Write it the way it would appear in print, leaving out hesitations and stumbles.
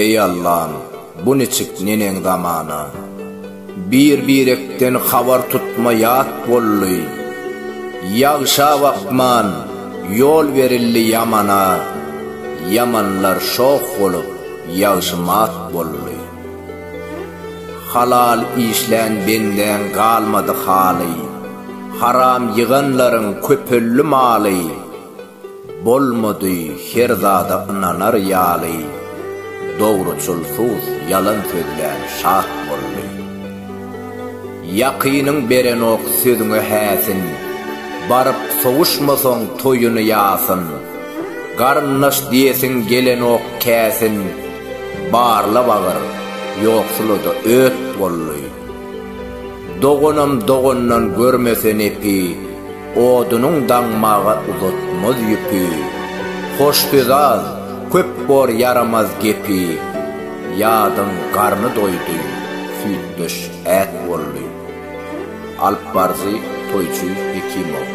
Eý Allam, bu niçik neneň zamana? Bir-birekden habar tutma ýat boldy. Ýagşa bakman, ýol berildi ýamana, Ýamanlar şoh bolup, ýagşy mat boldy. Halal işlän bendäň galmady haly, Haram ýyganlaryň köpeldi maly. Bolmady her zada ynanar ýaly, Dogruçyl sus ýalan sözlän şat boldy. Ýakynyň berenok sözüňe häsin, Baryp sowuşmasaň toýuny-ýasyn. Garyndaş diýesiň gelenok käsin, Barla bagyr, ýoksula-da öt boldy. Doganam dogandan görmese nepi, Odunyň daňmaga uzatmaz ýüpi. Hoş söz az, köp bor ýaramaz gepi, Ýadyň garny doýdy, süýtdeş ät boldy. Alyp baryjy Toýçy Hekimow.